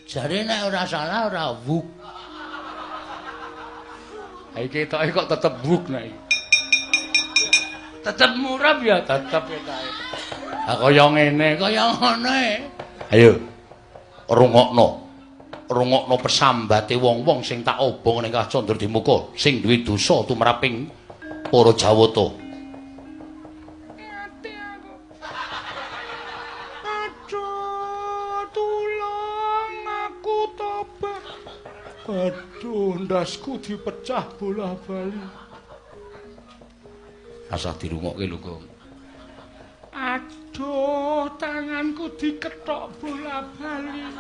Jare nek ora salah ora wuk. Ha iki ketoke kok tetep wuk nek iki. Tetep murab ya, tetep ketoke. Ha kaya ngene, kaya ngono e. Ayo. Rungokno. Rungokno pesambate wong-wong sing tak obong ning Kawah Candradimuka sing duwe dosa tumraping para Jawata. Ati aku. Aduh, tulung aku tobat. Aduh, ndasku dipecah bola-bali. Asah dirungokke lho, Gong. Aduh, tanganku dikethok bola-bali.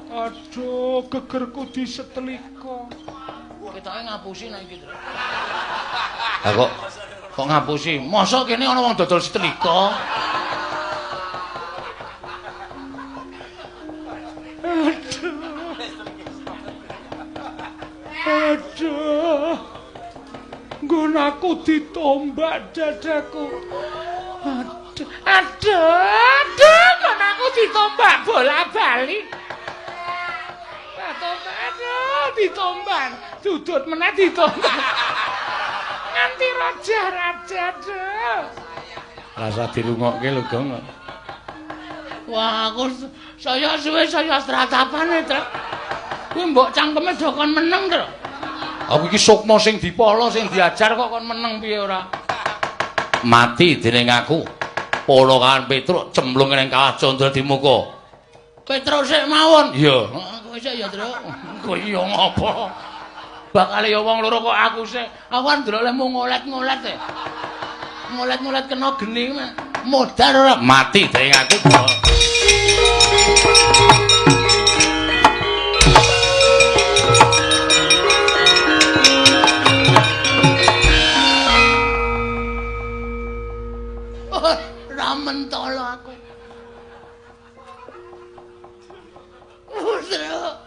Aduh, gegerku disetelika. Ketoke ngapusi nek iki, Tru. Ha kok ngapusi? Mosok kene ana wong dodol setelika? Aduh. Aduh. Nggon aku ditombak dadaku. Aduh, aduh, aduh, nggon aku ditombak bola-bali. Aduh, ditombak, dudut meneh ditombak. Nganti raja-raja, aduh. Rasa dirungokke lho, Gong. Wah, aku saya suwe saya stratapane, Tru. Kuwi mbok cangkeme do kon meneng, Tru. Aku iki sukma sing dipala, sing diajar kok kon meneng piye ora? Mati dening aku. Pala kawan Petruk cemplung ning Kawah Candradimuka. Petruk sik mawon. Iya. Kowe sik ya, Tru. Kowe iya ngopo? Bakale ya wong loro kok aku sik. Aku kan ndelok lemu ngolet-ngolet e. Ngolet-ngolet kena geni modar ora mati dening aku. Ora mentolo aku. Putra.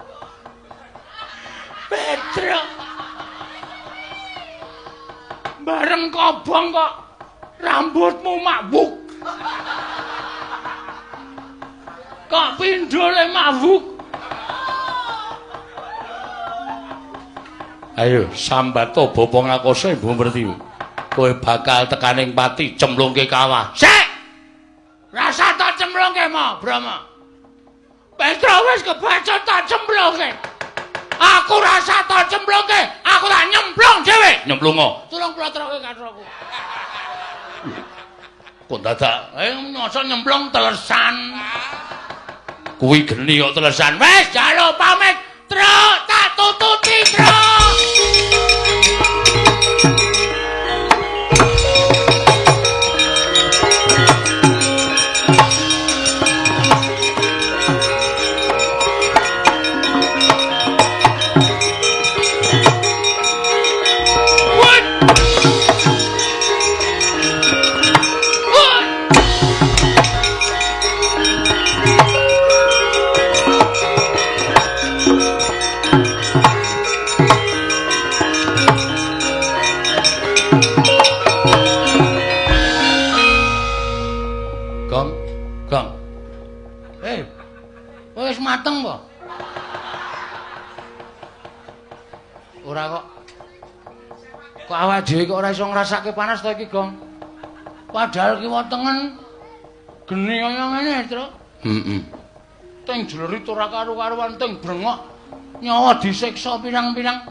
Petruk. Bareng kobong kok rambutmu mabuk. Kok pindhole mabuk. Ayo sambato bapa ngakoso Ibu Pertiwi. Kowe bakal tekaning pati cemplungke kawah. Sik. Rasa tak cemplungke mo, Brahma. Petruk wis kebacut tak cemplungke. Aku rasa tak cemplungke, aku tak nyemplung dhewe. Nyemplungo. Tulung plotroke katroku. Kok dadak nyoso nyemplung telesan. Kuwi geni kok telesan. Wis jaluk pamit, Truk, tak tututi, Truk. Gong, gong. Wis mateng po? Ora kok. Kok awake dhewe kok ora iso ngrasake panas to iki, Gong? Padahal kiwa tengen geni kaya ngene, Truk. Heeh. Teng jlerit ora karu-karuan, teng brengok nyawa disiksa pirang-pirang.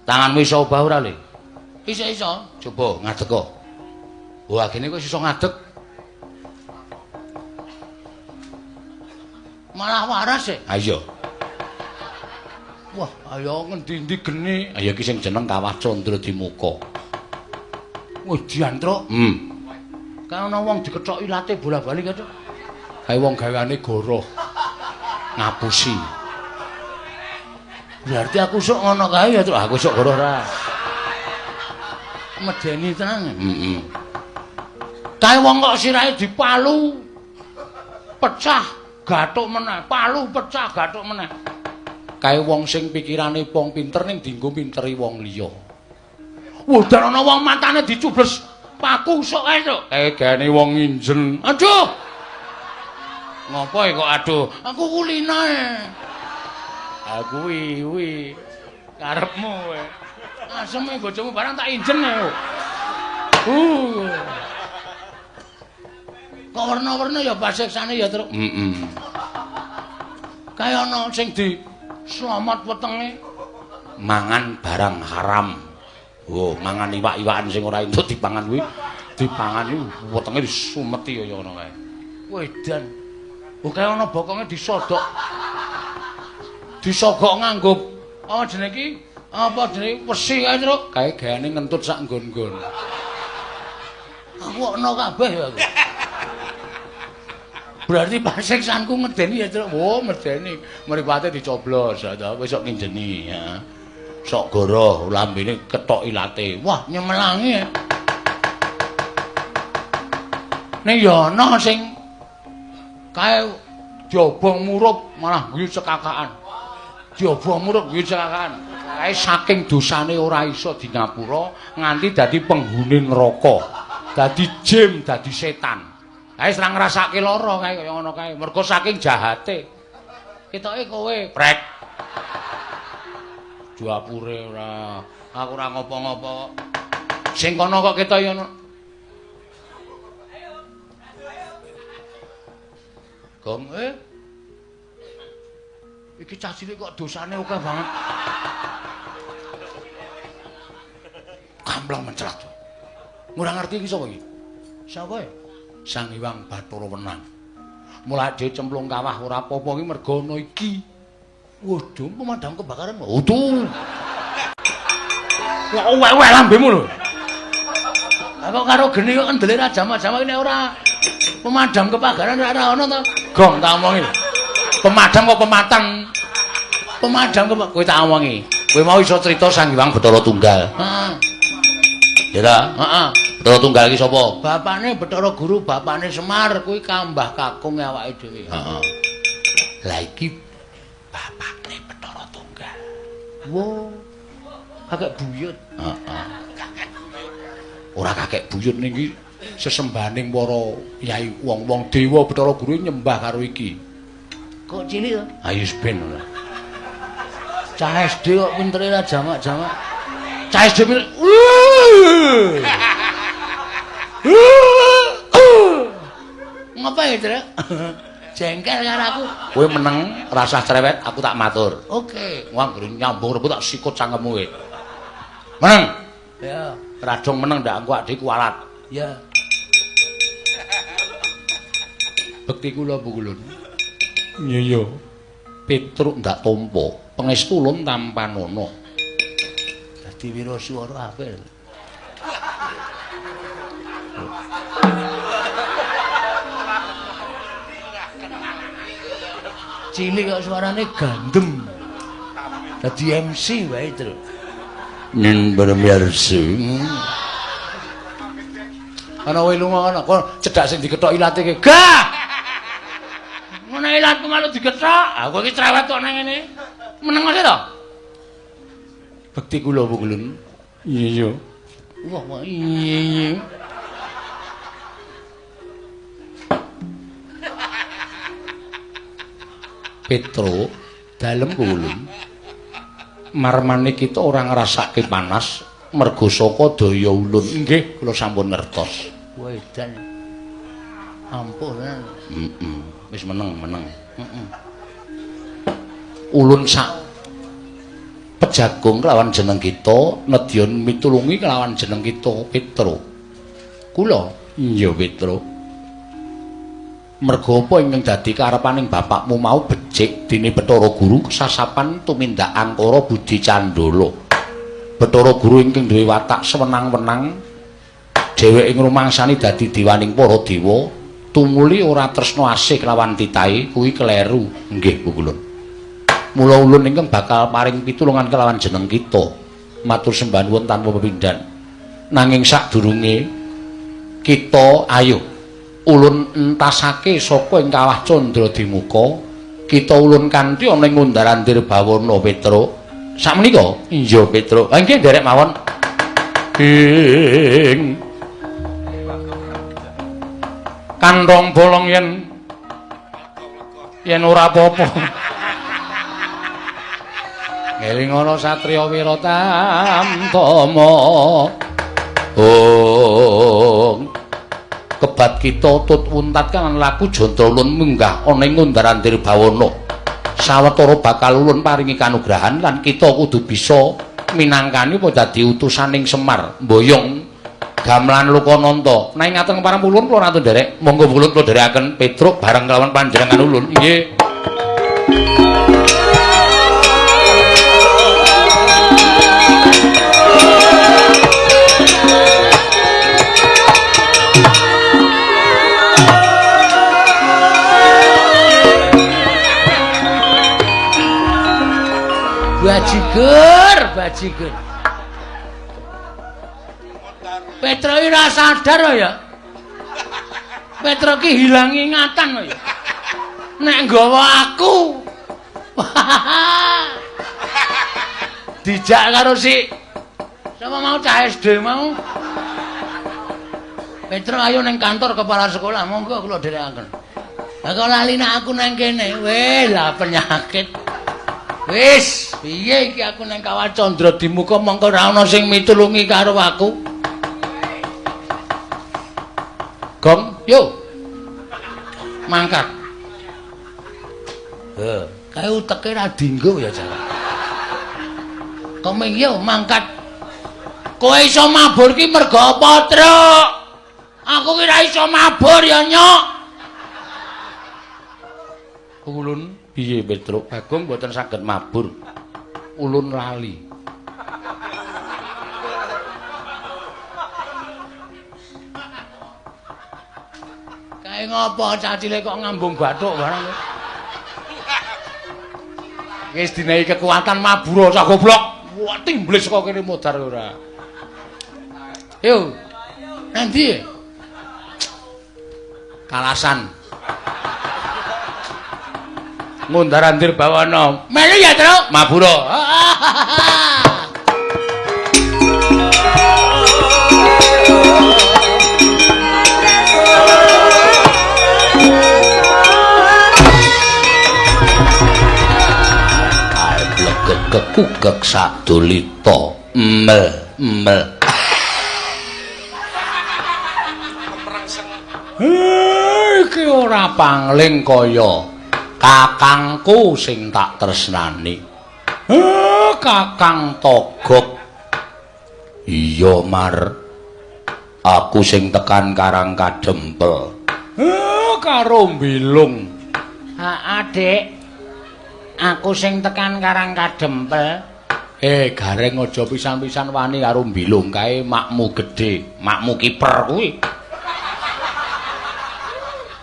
Tanganmu iso obah ora, Le? Iso-iso. Coba ngadeg kok. Wah, gene kok iso ngadeg. Malah waras e. Ha iya. Wah, ayo ngendi-endi geni. Ha iki sing jeneng Kawah Candradimuka. Wah, dian, Truk. Kan ana wong dikethok ilate bola-bali kae, Truk. Kae wong gaweane goroh. Ngapusi. Berarti aku sok ngono kae ya, Truk. Aku sok goroh ra. Medeni tenan. Heeh. Kae wong kok sirahe dipalu pecah gathuk meneh, palu pecah gathuk meneh. Kae wong sing pikirane wong pinter ning dienggo pinteri wong liya. Udan ana wong matane dicubles paku sok kae, Truk. Kae gaene wong nginjen. Aduh. Ngopo kok aduh? Aku kulina e. Ah kuwi kuwi karepmu kowe. Aseme bojomu barang tak injen e. Kok werna-werna ya pasiksane ya, Truk. Heeh. Kae ana sing di slamet wetenge mangan barang haram. Oh, mangan iwak-iwakan sing ora entuk dipangan kuwi, dipangan iki wetenge disumeti kaya ngono kae. Wedan. Oh, kae ana bokonge disodok. Disogok nganggo apa jenenge iki? Apa jenenge wesi kae, Truk? Kae gaweane ngentut sak nggon-nggon. Aku ana kabeh ya aku. Berarti pasiksanku ngedeni ya, Truk. Oh, medeni. Mripate dicoblos, ta wis sok nginjeni ya. Sok goroh lambene ketok ilate. Wah, nyemelangi. Ning ya ana sing kae diobong murup malah guyu cekakaan. Diobong murup guyu cekakaan. Kae saking dosane ora iso dingapura nganti dadi penghuni neraka. Dadi jin, dadi setan. Kae ora ngrasake lara kae kaya ngono kae. Mergo saking jahate. Ketoke kowe prek. Juapure ora. Aku ora ngopo-ngopo. Sing kono kok ketok ya ngono. Gong iki cah cilik kok dosane akeh banget. Kamplong mencrat. Ora ngerti iki sapa iki? Sapa ya? Sang Hyang Bathara Wenang. Mulai dhewe cemplung kawah ora apa-apa iki mergo ana iki. Waduh, pemadam kebakaran. Waduh. Kok uwek-uwek lambemu lho. Lah kok karo geni kok kendele ra jamak-jamak nek ora pemadam kebakaran ora ana to. Gong tak omongi. Pemadam kok pematang. Pemadam kok kowe tak omongi. Kowe mau iso crita Sang Hyang Bathara Tunggal. Heeh. Ya ta? Heeh. Bathara Tunggal iki sapa? Bapakne Bathara Guru, bapakne Semar, kuwi kambah kakung awake dhewe. Heeh. Lah iki bapakne Bathara Tunggal. Wo. Kakek buyut. Heeh. Kakek buyut. Ora kakek buyut niki sesembahaning para yai wong-wong dewa Bathara Guru nyembah karo iki. Kok cilik to? Ayo ben ora. Cah SD kok pintere ra jamak-jamak. Cah SD pinter. Ngapa ya, Truk? Jengkel karo aku. Kowe meneng, rasah cerewet, aku tak matur. Oke. Wah, anggere nyambung rebut tak sikut cangkemmu kowe. Meneng. Ya, radong meneng ndak engko adike kualat. Ya. Bekti kula Bu Kulun. Iya iya. Petruk ndak tampa, pangestu ulun tampanana. Dadi wiraswara apik. Cilik kok suarane gandem. Dadi MC wae, Truk. Ning bermirsa. Ana wae lunga ana kok cedhak sing dikethok ilate ki. Gah! Ngono ilatku malu dikethok. Aku iki cerewet kok nang ngene. Meneng aja to? Bekti kula Bu Kulun. Iya iya. Wah, wah iya iya. Petro dalem kulun. Marmane kita ora ngrasake panas mergo saka daya ulun. Nggih, kula sampun ngertos. Wedan. Ampuh tenan. Heeh. Wis meneng, meneng. Heeh. Ulun sak pejagung kelawan jeneng kita nedya mitulungi kelawan jeneng kita Petro. Kula iya Petro. Mergo apa ingkang dadi karepaning bapakmu mau becik dene Bathara Guru kesasapan tumindak angkara budi candala. Bathara Guru ingkang duwe watak sewenang-wenang dheweke ngrumangsani dadi dewaning para dewa tumuli ora tresna asih kelawan titahe kuwi kleru. Nggih Bu Kulun. Mula ulun ingkang bakal paring pitulungan kelawan jeneng kita. Matur sembah nuwun tanpa pepindhan. Nanging sadurunge kita ayo ulun entasake saka ing kawah Candra Dimuka, kita ulun kanthi ana ing undar-andir bawana Petro. Sakmenika? Iya Petro. Ha nggih nderek mawon. Ing kantong bolong yen Yen ora apa-apa. Ngeling ana satriya wira tamtama. Oh. Kebat kita tut wuntat kang laku jantra ulun munggah ana ing Undar-andir bawana. Sawetara bakal ulun paringi kanugrahan lan kita kudu bisa minangkani apa dadi utusaning Semar mboyong gamelan Lokananta. Nek ngaten kepareng ulun kula ratu nderek, monggo ulun kula nderekaken Petruk bareng kelawan panjenengan ulun. Nggih. Bajigur, bajigur. Petro iki ora sadar ya. Petro ki hilang ingatan ya. Nek nggawa aku. Dijak karo si sapa mau cah SD mau. Petro ayo ning kantor kepala sekolah, monggo kula dherekaken. Lah kok lali nek aku nang kene. Weh, lah penyakit. Wis, piye iki aku nang Kawah Candra Dimuka mongko ora ana sing mitulungi karo aku. Gong, yo. Mangkat. Heh, kae uteke ra dinggo ya jan. Komeng yo mangkat. Kowe iso mabur ki mergo apa, Truk? Aku ki ra iso mabur ya, Nyok. Ulun piye Petruk? Bagong mboten saged mabur. Ulun lali. Kae ngopo cah cilik kok ngambung bathuk barang. Wis dinehi kekuatan mabur cah goblok. Wah, timblis kok kene modar ora. Yo. Nanti Kalasan. Ngundar-andir bawana. Melu ya, Truk. Mabura. Kekukek sadulita mel mel. Iki ora pangling kaya kakangku sing tak tresnani. Kakang Togok. Iya, Mar. Aku sing tekan Karang Kadempel. Karo Mbilung. Heeh, Dik. Aku sing tekan Karang Kadempel. Gareng aja pisan-pisan wani karo Mbilung kae makmu gedhe, makmu kiper kuwi.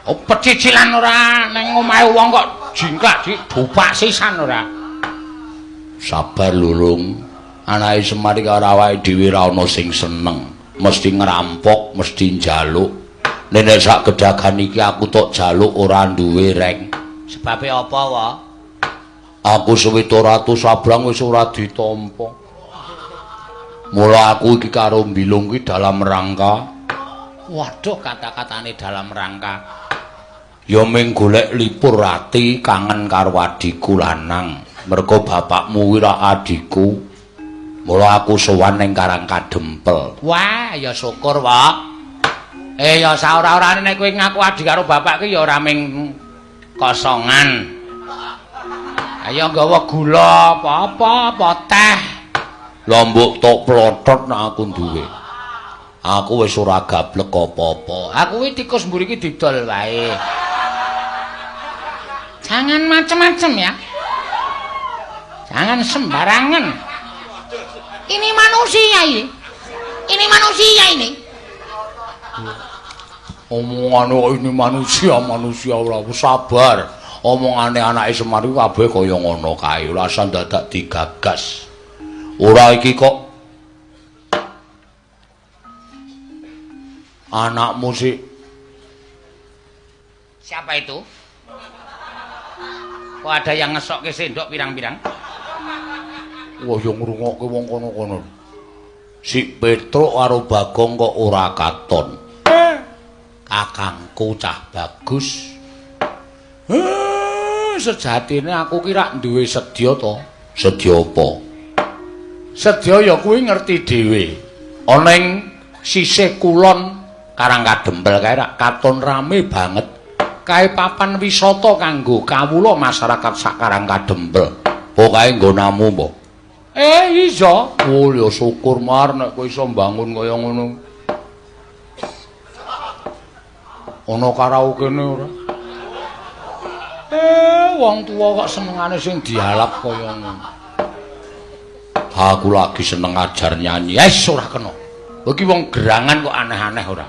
Oh, pecicilan ora ning omahe wong kok jingklak didupak sisan ora. Sabar lurung, anake Semar iki ora awake dhewe ora ana sing seneng, mesti ngerampok, mesti njaluk. Nek sak gedagan iki aku tok jaluk ora duwe reng. Sebabe apa wa? Aku 700 sabrang wis ora ditampa. Mula aku iki karo Mbilung iki dalam rangka. Waduh, kata-katane dalam rangka. Ya ming golek lipur ati kangen karo adhiku lanang. Mergo bapakmu kuwi ra adhiku. Mula aku sowan ning Karang Kadempel. Wah, ya syukur, Pak. Ya saora-orane nek kowe ngaku adhi karo bapak ki ya ora ming kosongan. Ayo nggawa gula apa-apa, apa teh. Lah mbok tok plotot nek aku duwe. Aku wis ora gablek apa-apa. Aku kuwi tikus mburi iki didol wae. Jangan macem-macem ya. Jangan sembarangan. Ini manusia ini. Ini manusia ini. Omongane kok ini manusia, manusia ora sabar. Omongane anake Semar iku kabeh kaya ngono kae, ora usah dadak digagas. Ora iki kok anakmu sih. Siapa itu? Kok ada yang ngesokke sendok pirang-pirang? Wah, yo ngrungokke wong kono-kono. Si Petruk karo Bagong kok ora katon. Kakangku cah bagus. Sejatine aku ki rak duwe sedya to. Sedya apa? Sedya ya kuwi ngerti dhewe. Ana ing sisih kulon Karang Kadempel kae rak katon rame banget. Kae papan wisata kanggo kawula masyarakat sak Karang Kadempel. Apa kae nggonamu apa? Iya. Oh ya syukur Mar nek kowe iso mbangun kaya ngono. Ana karaokene ora? Wong tuwa kok senengane sing dialap kaya ngono. Aku lagi seneng ajar nyanyi. Wis ora kena. Iki wong gerangan kok aneh-aneh ora.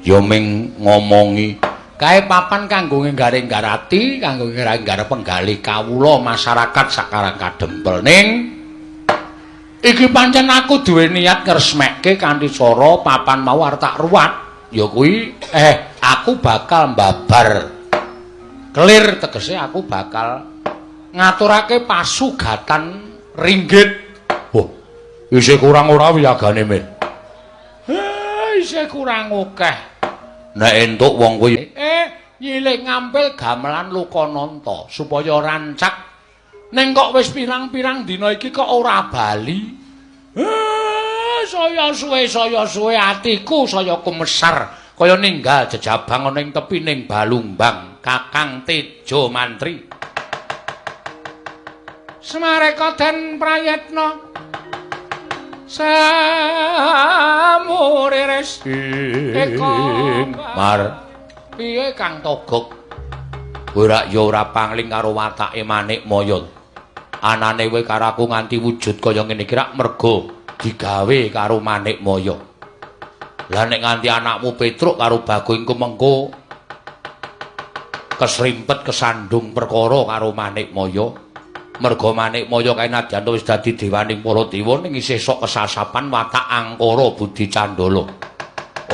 Ya ming ngomongi kae papan kanggo nggaring-garati, kanggo nggaring-gar penggalih kawula masyarakat sak Karang Kadempel. Ning iki pancen aku duwe niat ngresmekke kanthi cara papan mau arep tak ruwat. Ya kuwi aku bakal mbabar kelir, tegese aku bakal ngaturake pasugatan ringgit. Wah, isih kurang ora wiyagane, Min? Isih kurang akeh. Nek entuk wong kuwi nyilih ngampil gamelan Lokananta supaya rancak. Ning kok wis pirang-pirang dina iki kok ora bali. Saya suwe atiku saya kumesar kaya ninggal jejabang ana ing tepining Balumbang Kakang Tejo Mantri. Semareka den prayetna samuriris eka Mar. Piye Kang Togok? Kowe rak ya ora pangling karo watake Manikmaya. Anane kowe karo aku nganti wujud kaya ngene iki rak merga digawe karo Manikmaya. Lah nek nganti anakmu Petruk karo Bagong iku mengko kesrimpet kesandung perkara karo Manikmaya. Merga Manikmaya kae nadyan wis dadi dewaning para dewa ning isih sok kesasapan watak angkara budi candala.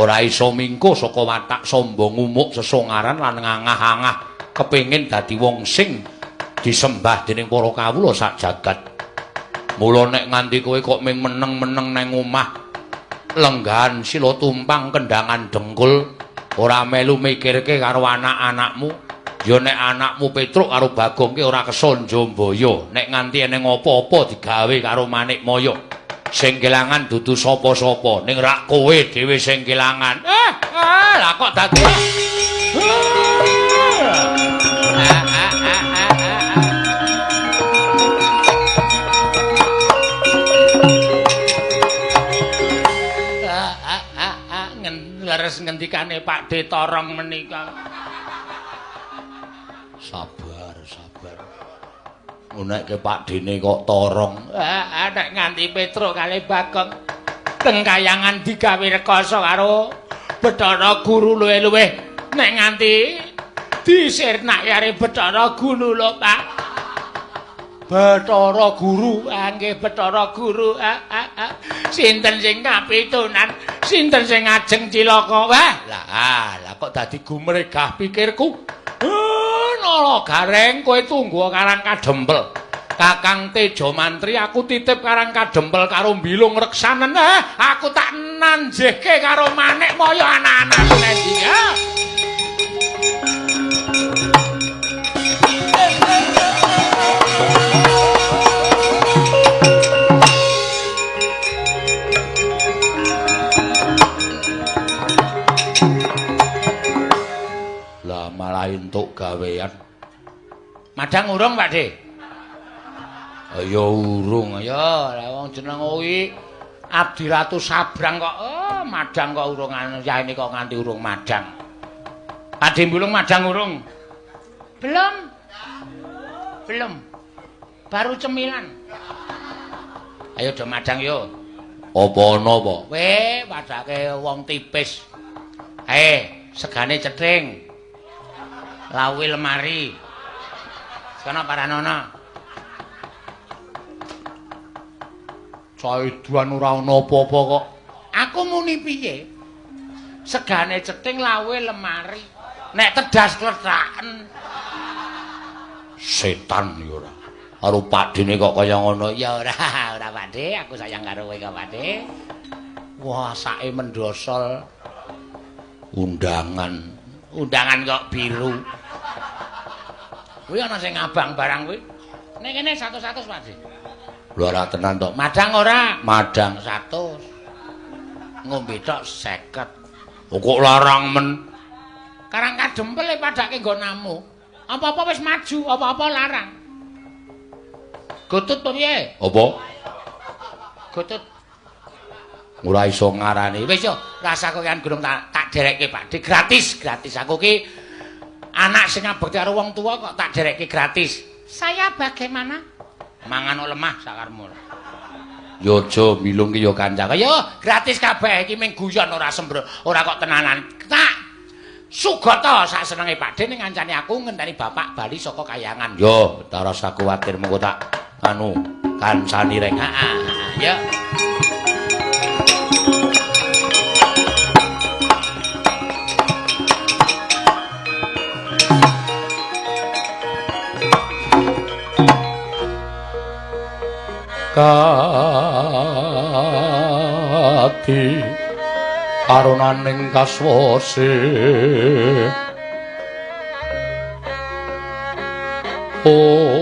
Ora iso mingko saka watak sombong umuk sesongaran lan ngangah-angah kepengin dadi wong sing disembah dening para kawula sak jagat. Mula nek nganti kowe kok ming meneng-meneng nang omah lenggahan sila tumpang kendangan dengkul ora melu mikirke karo anak-anakmu, ya nek anakmu Petruk karo Bagong ki ora kesonjombaya. Nek nganti eneng apa-apa digawe karo Manikmaya, sing kelangan dudu sapa-sapa, ning rak kowe dhewe sing kelangan. Lah kok dadi leres ngendikane Pak De Torong menika. Sabar, sabar. Unekke Pak Dene kok torong. Nek nganti Petruk kali Bagong teng kayangan digawe rekoso karo Bathara Guru luwih-luwih. Nek nganti disirnake karo Bathara Guru lho, Pak. Bathara Guru, nggih Bathara Guru. Sinten sing kapitunan, sinten sing ngajeng cilaka. Wah, lah kok dadi gumregah pikirku. Nala Gareng, kowe tunggu Karang Kadempel. Kakang Tejo Mantri aku titip Karang Kadempel karo Bilung Reksanen. Aku tak nanjehke karo Manikmaya anak-anakku nendi. Lah malah entuk gawean. Madang urung, Pak De? Ya urung. Ya, lah wong jeneng kuwi Abdi Ratu Sabrang kok. Oh, madang kok urung yaene kok nganti urung madang. Pak De Bulung madang urung? Belum. Belum. Baru cemilan. Ayo do madang yo. Apa ana apa? Weh, padake wong tipis. Segane cething. Lawuhe lemari. Sono paranono. Caiduan ora ana apa-apa kok. Aku muni piye? Segane cething lawuhe lemari. Nek tedas klethraken. Setan ya ora. Karo Pakdene kok kaya ngono. Ya ora, ora Pakde, aku sayang karo kowe kok Pakde. Wah, sake mendosol. Undangan. Undangan kok biru. Kuwi ana sing ngabang barang kuwi. Nek kene 100-100 Pak Ji. Lho ora tenan to. Madang ora? Madang 100. Ngombe tok 50. Kok larang men. Karang kadempel e padake nggonamu. Apa-apa wis maju, apa-apa larang. Gotut piye? Apa? Gotut. Ora iso ngarani. Wis yo, rasa kowean gunung tak derekke Pak. Di gratis, gratis. Aku ki anak sing ngabekti karo wong tuwa kok tak derekke gratis. Saya bagaimana? Mangan lemah sakarmu. Yo aja milung ki yo kanca. Yo gratis kabeh iki mung guyon ora sembro, ora kok tenanan. Tak sugata sak senenge Pak De ning ngancani aku ngenteni bapak bali saka kayangan. Yo, ta rasa kuwatir mengko tak anu kancani reng. Heeh, ya. Kati arunaning kaswase Om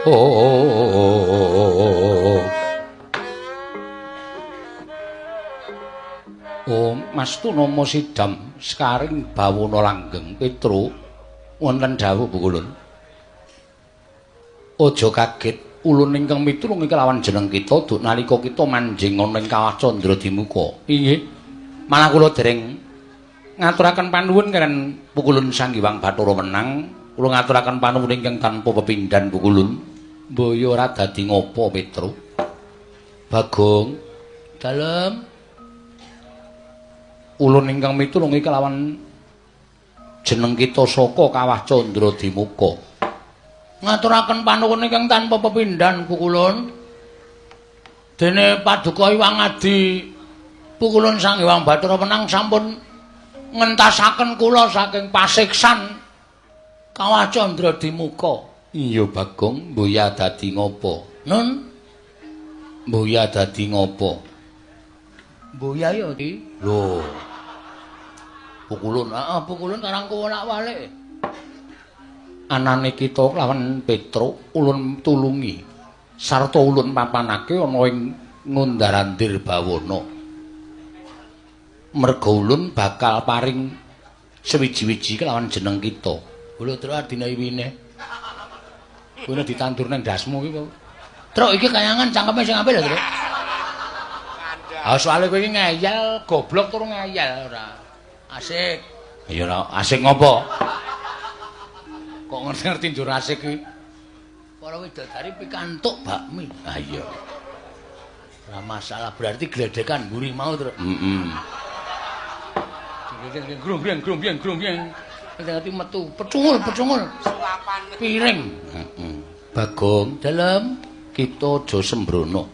Om Om Mastu nama sidam sekaring bawana langgeng Petro wonten dawuh Pukulun. Aja kaget ulun ingkang mitulung iki lawan jeneng kita duk nalika kita manjing ana ing Kawah Candra Dimuka. Inggih. Malah kula dereng ngaturaken panuwun kaliyan Pukulun Sang Hyang Bathara Wenang. Kula ngaturaken panuwun ingkang tanpa pepindhan Pukulun. Mbaya ora dadi ngopo Petro. Bagong dalem ulun ingkang mitulung iki lawan jeneng kita saka Kawah Candra Dimuka. Ngaturaken panuwun ingkang tanpa pepindhan Pukulun. Dene paduka Hyang Adi Pukulun Sang Hyang Bathara Wenang sampun ngentasaken kula saking pasiksan Kawah Candra Dimuka. Iya Bagong, mboya dadi ngopo? Nun. Mboya dadi ngopo? Mboya ya iki. Lho. Pukulun, heeh, Pukulun karang kuwolak-walik. Anane kita lawan Petro ulun tulungi sarta ulun papanake ana ing Ngundarandir Bawana. Merga ulun bakal paring sewiji-wiji kelawan jeneng kita. Lho Truk adine iwine. Kuwi ditandur nang ndasmu iki kok. Truk iki kayangan cangkeme sing apik lho, Truk. Ah soalé kowe iki ngeyel, goblok tur ngeyel ora. Asik. Ya ora asik ngopo? Kok ngerti-ngerti njur asik iki. Para widodari pikantuk bakmi. Ah iya. Ora masalah, berarti gledekan mburi mau, Truk. Heeh. Grung-grung grung-grung grung-grung. Ngerti metu pecungul-pecungul. Suapan piring. Heeh. Bagong, dalem kita aja sembrono.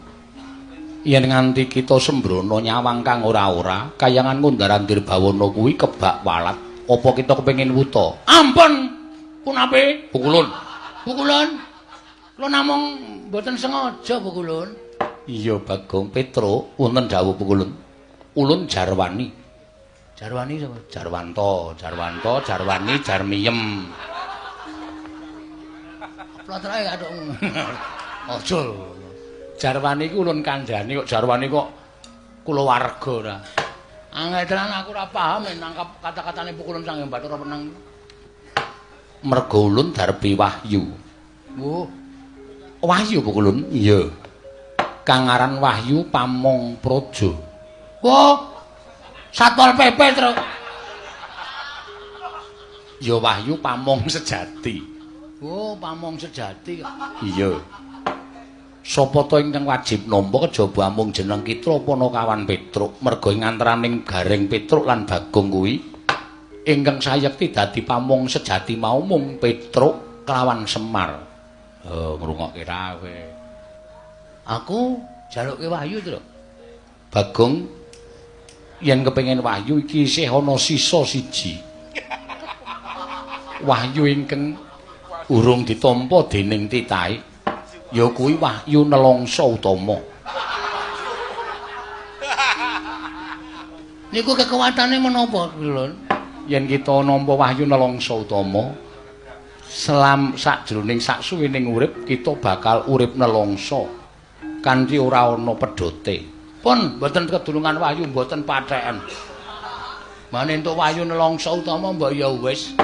Yen nganti kita sembrono nyawang kang ora-ora, kayangan Ngundarandir Bawana kuwi kebak walat. Apa kita kepengin wuta? Ampun. Punapi? Pukulun. Pukulun. Kula namung mboten sengaja Pukulun. Iya Bagong Petro, wonten dawuh Pukulun. Ulun Jarwani. Jarwani sapa? Jarwanto, Jarwanto, Jarwani, Jarmiyem. Plotrae aduk. Aja. Jarwani iku ulun kandhani kok Jarwani kok kulawarga ora. Angel tenan aku ora paham nangkap kata-katane Pukulun Sang Hyang Bathara Wenang. Merga ulun darbi wahyu. Oh. Wahyu Pukulun? Iya. Kang aran Wahyu Pamong Praja. Oh. Satpol PP, Truk. Ya Wahyu Pamong sejati. Oh, Pamong sejati. Iya. Sapa ta ingkang wajib nampa kejaba amung jeneng kita Panakawan Petruk. Merga ing antaraning Gareng Petruk lan Bagong kuwi ingkang sayekti dadi pamong sejati mau mung Petruk kelawan Semar. Oh, ngrungokke ra kowe. Aku jaluke wahyu, Truk. Bagong yen kepengin wahyu iki isih ana sisa siji. Wahyu ingkang urung ditampa dening titahe ya kuwi wahyu nelongso utama. Niku kekuatane menapa, Lon? Yen kita nampa wahyu nelongso utama, selam sakjroning sak suwining urip kita bakal urip nelongso kanthi ora ana pedhote. Pun mboten kedulungan wahyu, mboten patheken. Mane entuk wahyu nelongso utama mbok ya wis.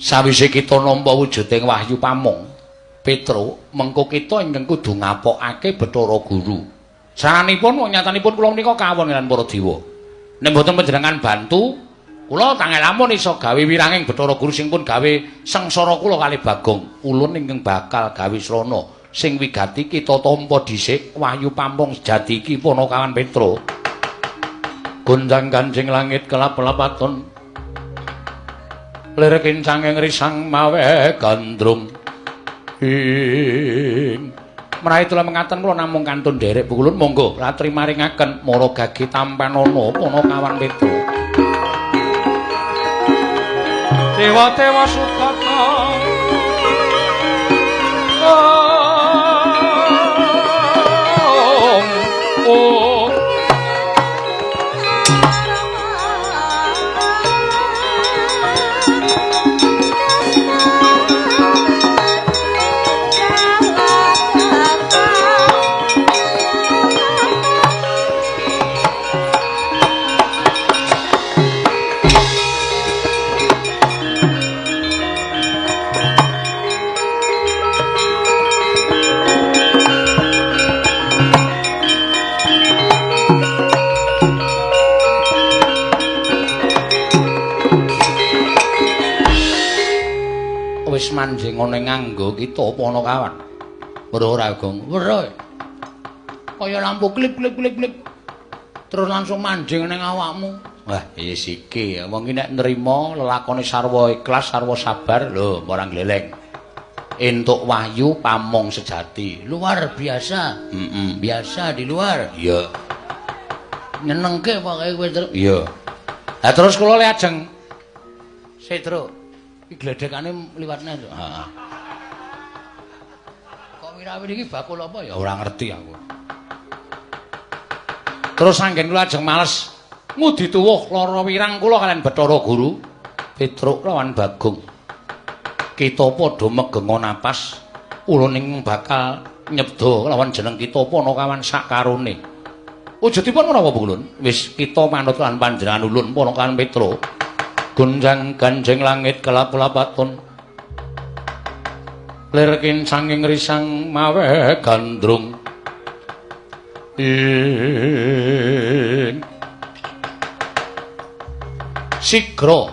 Sawise kita nampa wujuding wahyu pamong, Petro, mengko kita ingkang kudu ngapokake Bathara Guru. Saranipun wong nyatanipun kula menika kawon lan para dewa. Nek mboten panjenengan bantu, kula tangel lamun iso gawe wiranging Bathara Guru sing pun gawe sengsara kula kalih Bagong. Ulun ingkang bakal gawe srana sing wigati kita tampa dhisik wahyu pamong sejati iki Panakawan Petro. Gondang ganjing langit kelap-lapaton. Lir kincanging risang mawe gandrung. Ing menawi tula mengaten kula namung kantun nderek pukulun monggo latri maringaken mara gage tampanana Panakawan Petro. Dewa-dewa sukata. Om om. Wis manjing ana nganggo kita Panakawan. Weruh ora, Gong? Weruh. Kaya lampu klip klip klip klip. Terus langsung manjing ning awakmu. Wah, wis iki. Wong iki nek nrima lelakone sarwa ikhlas, sarwa sabar, lho, ora gleleng. Entuk wahyu pamong sejati. Luar biasa. Heeh. Biasa di luar. Iya. Nyenengke pokoke kowe, Truk. Iya. Lah terus kula le ajeng Sik, Truk. Iki gledhekane liwatne, Truk. Heeh. Kok wirawiri iki bakul apa ya? Ora ngerti aku. Terus anggen kula ajeng males ngudi tuwuh lara wirang kula kalian Bathara Guru Petruk lawan Bagong. Kita padha megenga napas, ulun ing bakal nyebda lawan jeneng kita Panakawan sakarone. Wujudipun menapa Ulun? Wis kita manut lan panjenengan ulun Panakawan Petro. Gonjang ganjing langit kelap-lapaton. Lir kincanging risang mawe gandrung. Ing sigra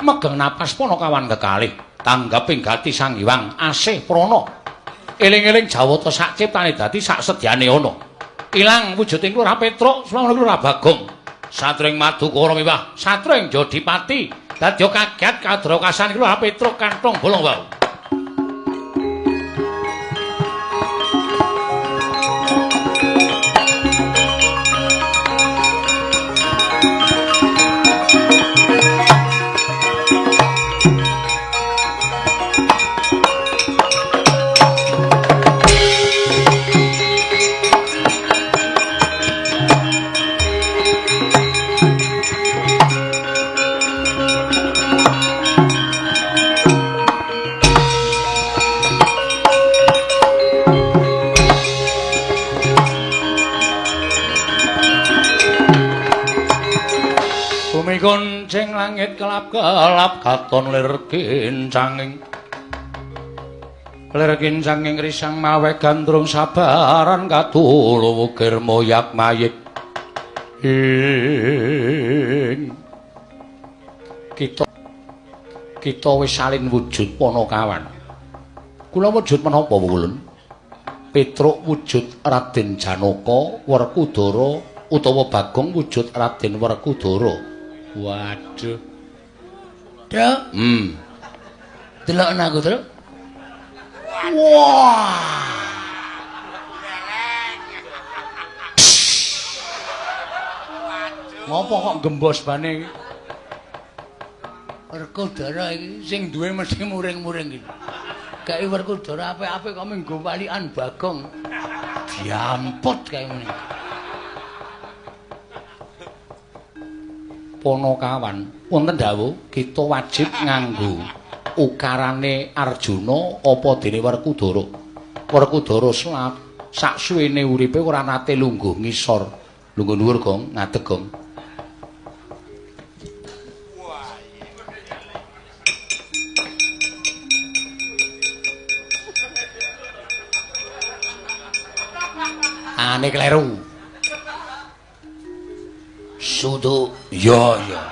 megeng napas Panakawan kekalih tanggaping gati Sang Hyang asih prana. Eling-eling jawata sak ciptane dadi sak sedyane ana. Ilang wujuding Lurah Petruk, slawana Lurah Bagong. Satring Madukara miwah satring Jodipati dadi kaget kadrakasan Lurah Petruk kantong bolong wau. Gonceng langit kelap-kelap katon lir kincanging. Lir kincanging risang mawe gandrung sabaran katulu wukir moyak mayit. Ing kita wis salin wujud Panakawan. Kula wujud menapa Ulun? Petruk wujud Raden Janaka Werkudara utawa Bagong wujud Raden Werkudara. Waduh. Truk. Delok aku, Truk. Wah. Ngopo kok gembos bane iki? Werkudara iki sing duwe mesti muring-muring iki. Kae Werkudara apik-apik kok minggo walikan Bagong. Diamput kae ngene. Panakawan, wonten dawuh kita wajib nganggo ukarane Arjuna apa dene Werkudara. Werkudara sak suwene uripe ora nate lungguh ngisor. Lungguh dhuwur, Gong, ngadeg, Gong. Ane kleru. Sudu. Iya, iya.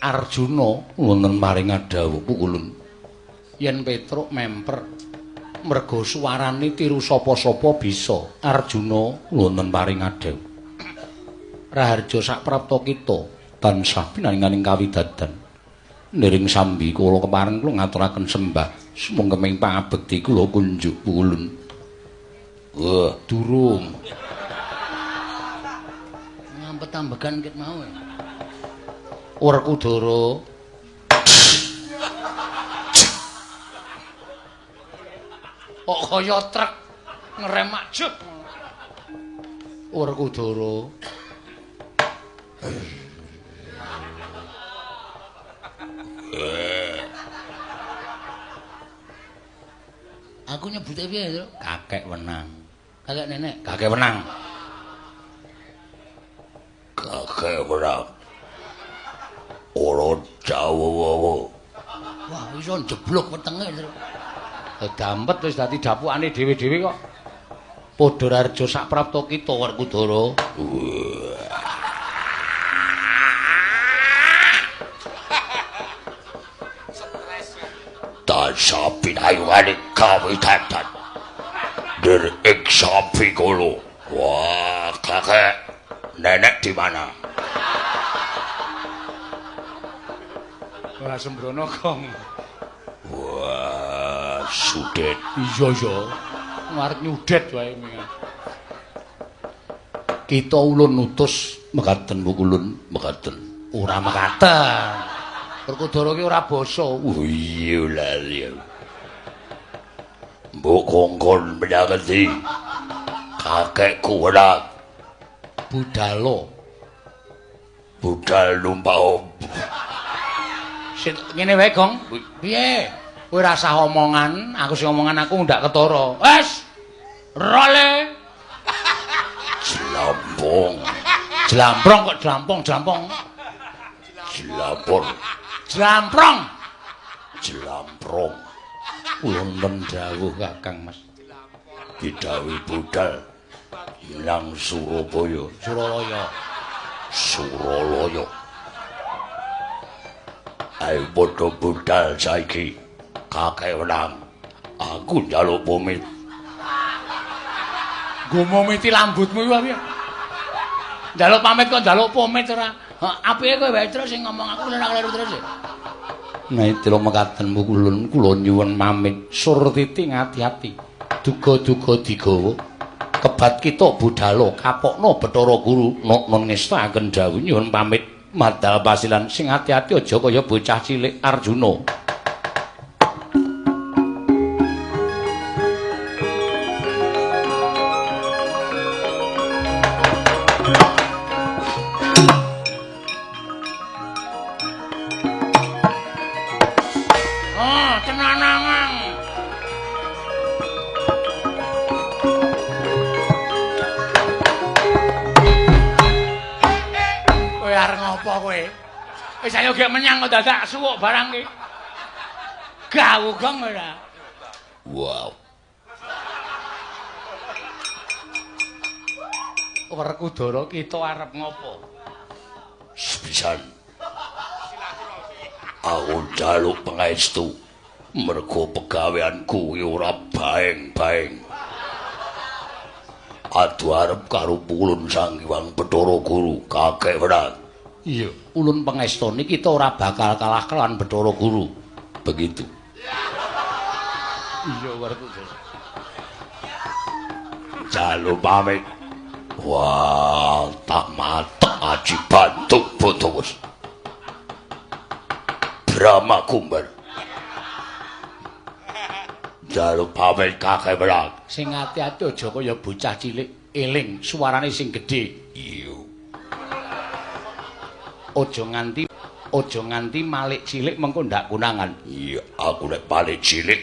Arjuna wonten maring dawuh pukulun. Yen Petruk memper merga suwarane tiru sapa-sapa bisa. Arjuna wonten paring dawuh. Raharja saprapta kita tansah pinaringaning kawidadan. Niring sambi kula kepareng kula ngaturaken sembah sumangga pangabekti kula kunjuk pukulun. Wah, durung. Ngampet-ambegan ket mau. Werkudara. Kok kaya truk ngerem ajeg. Werkudara. Aku nyebute piye, Tru? Kakek wenang. Kakek nenek, kakek wenang. Kakek wenang. Ora jawa-wawa. Wah, iso njeblug wetenge, Tru. Dampet wis dadi dapukane dhewe-dhewe kok. Padha raharja saprapta kita Werkudara. Tansah pinayungane kawidadan. Der ing sambi kula. Wah, kakek nenek di mana? Wah, sembrono, Gong. Wah, sudet. Iya, iya. Ngarep nyudet wae. Kita ulun utus mekaten pukulun, mekaten. Ora mekaten. Werkudara ki ora basa. Oh iya lali. Mbok kongkon menyang endi? Kakekku ora budalo. Budal numpak opo? Sit ngene wae, Gong. Piye? Kowe ora usah omongan, aku sing omongan aku ndak ketara. Wes. Role. Jlampong. Jlamprong kok jlampong, jlampong. Jlampor. Jlamprong. Jlamprong. Wonten dawuh Kakang Mas. Didhawuhi budal nang Surabaya. Suralaya. Suralaya. Ayo padha budal saiki. Kakek wenang. Aku njaluk pamit. Nggo momiti lambutmu iku piye? Njaluk pamit kok njaluk pamit ora. Apike kowe wae terus sing ngomong aku ora kleru terus. Naitila mekaten pukulun kula nyuwun pamit surtiti ngati-ati. Duga-duga digawa. Kebat kita budalo kapokno Bathara Guru nok ngestakaken dawuh nyuwun pamit madal pasilan sing ati-ati aja kaya bocah cilik Arjuna. Wis ayo gek menyang kok dadak suwuk barang iki. Gawu gong ora. Wow. Werkudara kita arep ngopo? Sepisan. Aku njaluk pangestu mergo pegaweanku kuwi ora baeng-baeng. Adu arep karo pulun Sang Hyang Bathara Guru kakek wenang. Iya, ulun pangestoni kita ora bakal kalah kelawan Bathara Guru. Begitu. Iya, Werkudara. Jaluk pamit. Wah, tak matek aji bantuk botos. Brahma Kumbar. Jaluk pamit kakek wenang. Sing ati-ati aja kaya bocah cilik. Eling suarane sing gedhe. Iya. Aja nganti malik cilik mengko ndak konangan. Iya, aku nek malik cilik.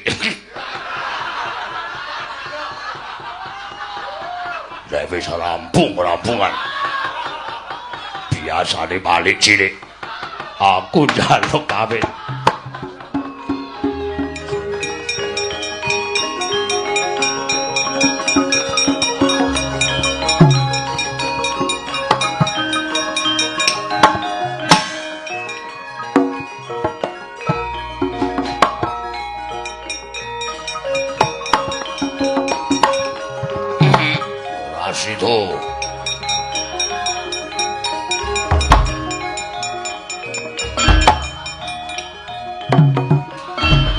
Nek wis rampung-rampungan. Biasane malik cilik. Aku njaluk pamit.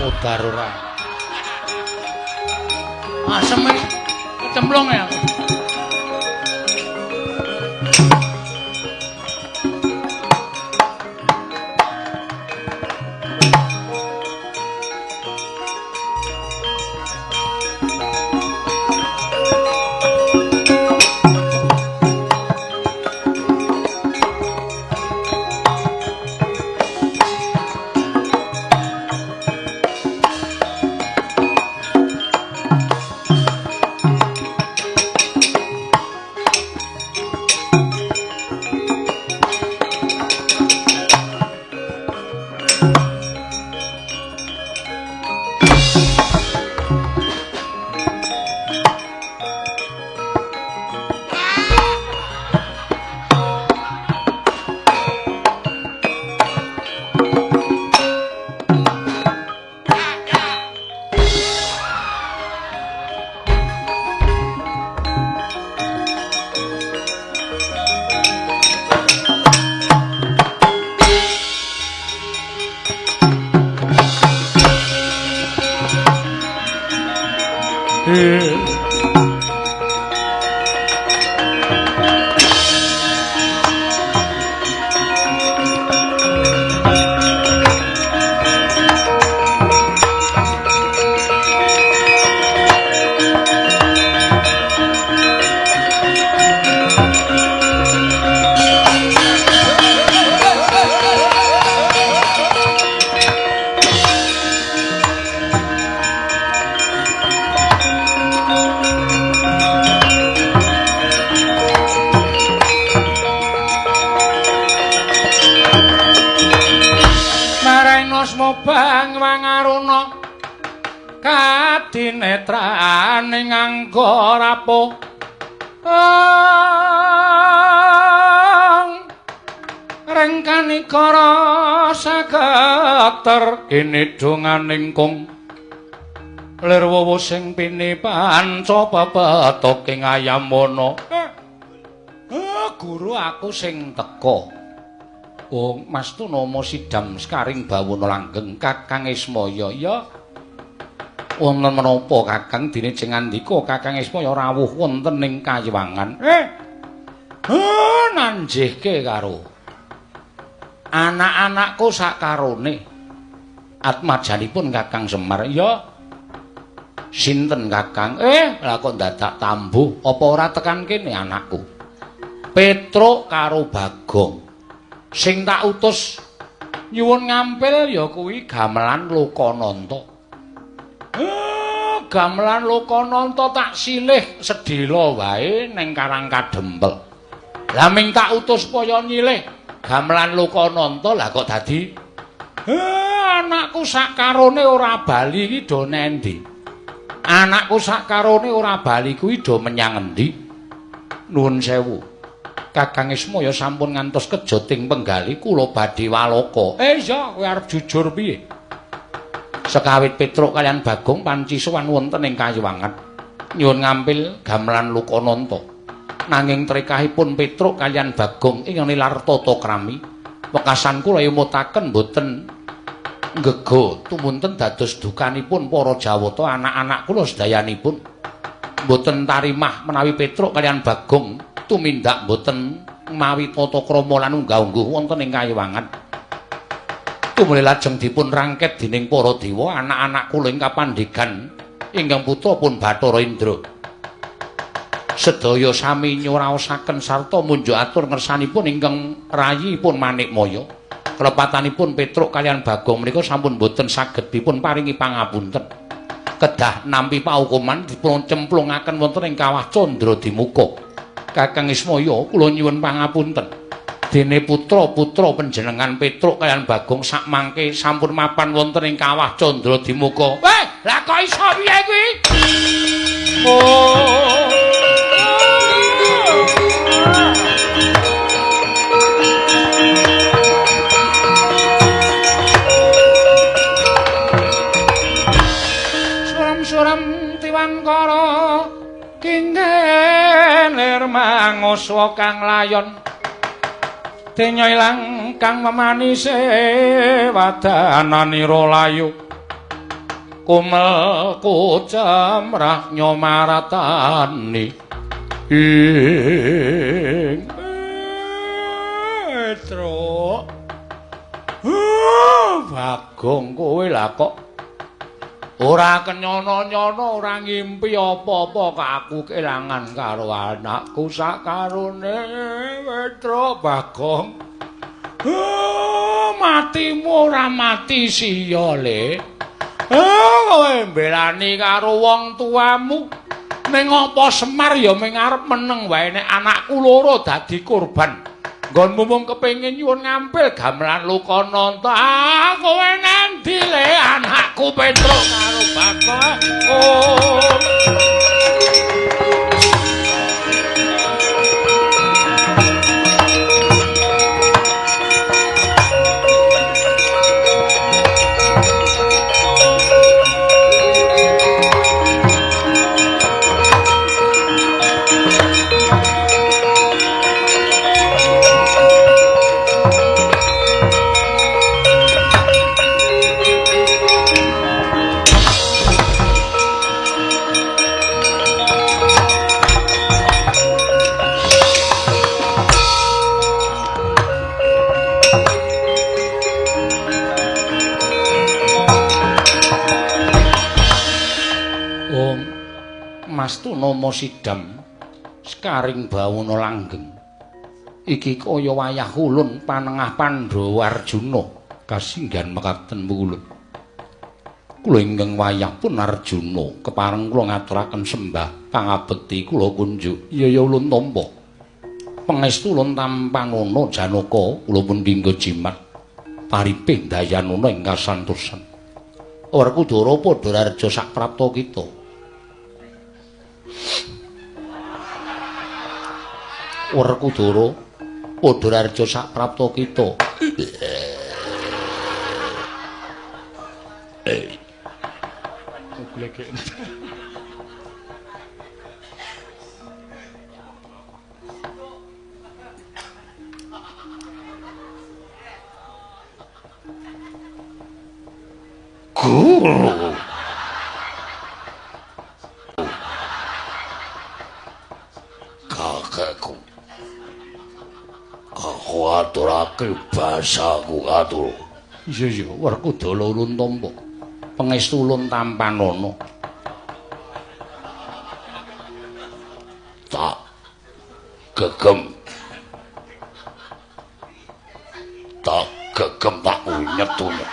Mudar ora. Asem iki kecemplung ya. Kadinetraning angga rapuh rengkanikara sageter kinidunganing kung lir wowo sing pini panca pepetoking ayamana. Guru aku sing teka. Oh, Mas Tunama sidam sekaring bawana langgeng Kakang Ismaya. Ya. Wonten menapa Kakang dene jeng ngandika Kakang Ismaya rawuh wonten ing kayiwangan. Nanjihke karo anak-anakku sakarone. Atmajanipun Kakang Semar. Ya. Sinten Kakang? Lah kok dadak tambuh apa ora tekan kene anakku? Petruk karo Bagong. Sing tak utus nyuwun ngampil ya kuwi gamelan Lokananta. Gamelan Lokananta tak silih sedhela wae ning Karang Kadempel. Lah ming tak utus supaya nyilih gamelan Lokananta lah kok dadi anakku sakarone ora bali iki do nendi? Anakku sakarone ora bali kuwi do menyang endi? Nuwun sewu. Kakang Ismaya sampun ngantos kejoting penggali kula badhe waloka. Iya, kowe arep jujur piye? Sekawit Petruk kalian Bagong panci sowan wonten ing kayiwangan nyuwun ngampil gamelan Lokananta. Nanging trekahipun Petruk kalian Bagong ing nilar tata krami wekasan kula emutaken boten nggega tumunten dados dukanipun para Jawata anak-anak kula sedayanipun. Boten tarimah menawi Petruk kalian Bagong tumindak boten mawi tata krama lan unggah-ungguh wonten ing kayiwangan. Tumuli lajeng dipun rangket dening para dewa anak-anak kula ing kapandegan ingkang putra pun Bathara Indra. Sedaya sami nyuraosaken sarta munjuk atur ngersanipun ingkang rayipun Manikmaya. Kelepatanipun Petruk kaliyan Bagong menika sampun boten saged dipun paringi pangapunten. Kedah nampi paukuman dipun cemplungaken wonten ing kawah Candra Dimuka. Kakang Ismaya, kula nyuwun pangapunten. Dene putra-putra panjenengan Petruk kaliyan Bagong sakmangke sampun mapan wonten ing kawah Candra Dimuka. Weh, lah kok iso piye kuwi? Oh. Suram-suram tiwangkara kinggih manguswa kang layon. Denya ilang kang memanise wadananira layu. Kumel kucemrah nyomaratani ing Petruk. Bagong kowe lah kok ora kenyono-nyono, ora ngimpi apa-apa kok aku kelangan karo anakku sakarone Petruk Bagong. Matimu ora mati siya le. Kowe mbelani karo wong tuamu. Ning apa Semar ya ming arep meneng wae nek anakku loro dadi korban. Nggonmu mung kepengin nyuwun ngampil gamelan Lokananta. Ah, kowe nandi le anakku Petruk karo Bagong. Oh. Mas Tunama Sidam sekaring bawana langgeng. Iki kaya wayah ulun panengah Pandhawa Arjuna kasinggihan mekaten ulun. Kula ingkang wayah pun Arjuna kepareng kula ngaturaken sembah pangabekti kula kunjuk. Iya ya ulun tampa. Pangestu ulun tampanana Janaka kula pun dinggo jimat paripih dayanana ing kasantosan. Werkudara padha raja saprapta kita. Werkudara padha raja saprapta kita. Guru kakekku, aku aturake basaku atur. Iya iya, Werkudara ulun tampa. Pangestu ulun tampanana. Tak gegem. Tak gegem tak unyet-unyet.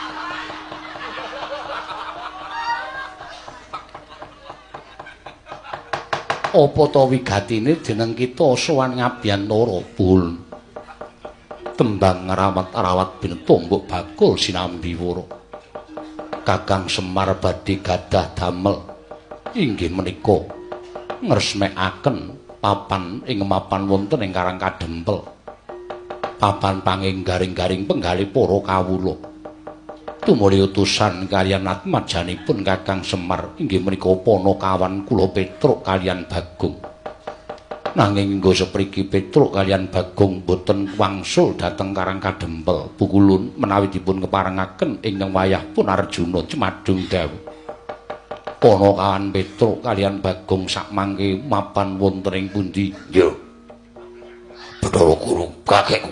Apa ta wigatine jeneng kita sowan ngabiyantara pun. Tembang rawat-rawat bintombok bakul sinambi wara. Kakang Semar badhe gadah damel inggih menika ngresmekaken papan ing mapan wonten ing Karang Kadempel. Papan panging garing-garing penggalih para kawula. Tumuli utusan kaliyan atmajanipun Kakang Semar inggih menika panakawan kula Petruk kaliyan Bagong. Nanging nggo sepriki Petruk kaliyan Bagong boten wangsul dhateng Karang Kadempel. Pukulun menawi dipun keparengaken ingkang wayah pun Arjuna cemadung dawuh. Panakawan Petruk kaliyan Bagong sakmangke mapan wonten ing pundi? Nggih. Bathara Guru kakekku.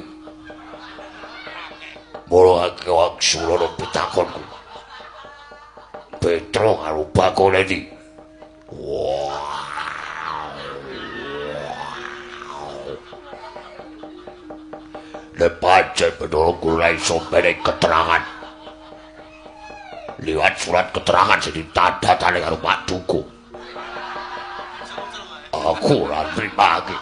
Mula wangsulana pitakonku. Petruk karo Bagong endi? Wah. Nek pancen Bathara Guru ora iso menehi keterangan liwat surat keterangan sing ditandatangani karo Pak Duko, aku ora nrimake.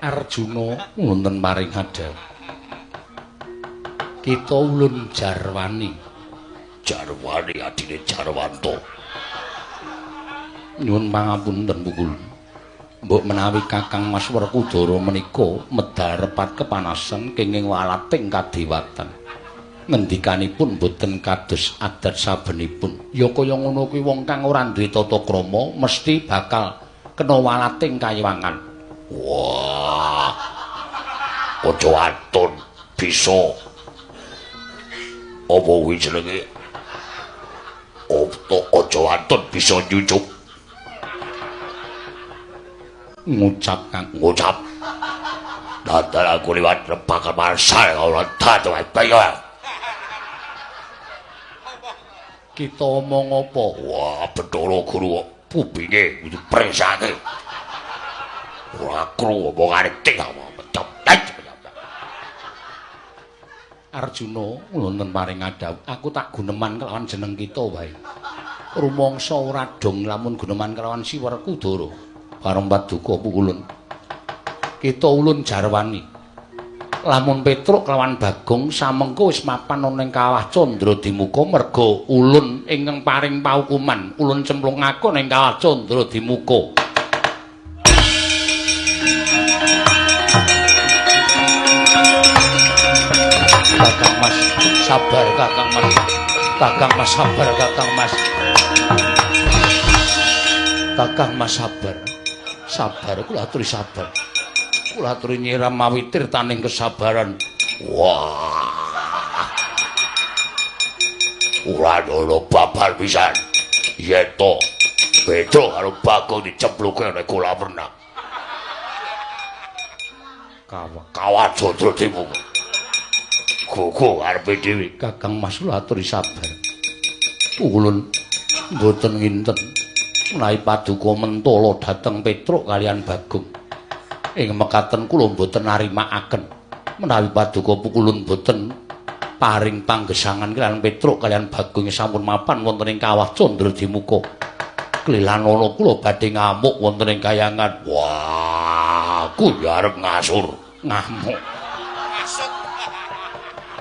Arjuna wonten maring hadap. Kita ulun jarwani. Jarwani adine Jarwanto. Nyuwun pangapunten pukul. Mbok menawi Kakang Mas Werkudara menika medal repat kepanasan kenging walating kadewatan. Ngendikanipun boten kados adat sabenipun. Ya kaya ngono kuwi wong kang ora duwe tata krama mesti bakal kena walating kayiwangan. Wah. Aja aton bisa. Apa kuwi jenenge? Opo aja aton bisa nyucup. Ngucap kang ngucap. Dadal aku liwat rebakan marsal ora dadi wae. Kita omong apa? Wah, Bathara Guru kupinge kudu presake. Ora krungu omongane ting. Arjuna wonten paring adhawuh, aku tak guneman kelawan jeneng kita wae. Rumangsa ora dong lamun guneman kelawan si Werkudara. Bareng paduka pukulun. Kita ulun jarwani. Lamun Petruk kelawan Bagong samengko wis mapan ana ing Kawah Candradimuka merga ulun ingkang paring paukuman, ulun cemplungake ning Kawah Candradimuka. Kakang Mas, sabar Kakang Mas. Kakang Mas sabar Kakang Mas. Kakang Mas sabar. Sabar kula aturi sabar. Kula aturi nyiram mawi tirtaning kesabaran. Wah. Ora ana babar pisan. Yen to Petruk karo Bagong dicempluke ning kolam renang. Kawah Kawah Candradimuka. Gugu karepe dhewe. Kakang Mas kula aturi sabar. Ulun mboten nginten menawi paduka mentala dhateng Petruk kalian Bagong. Ing mekaten kula mboten narimakaken menawi paduka pukulun mboten paring panggesangan kalian Petruk kalian Bagong sampun mapan wonten ing Kawah Candradimuka. Klilanana kula badhe ngamuk wonten ing kayangan. Wah, aku ya arep ngasur. Ngamuk.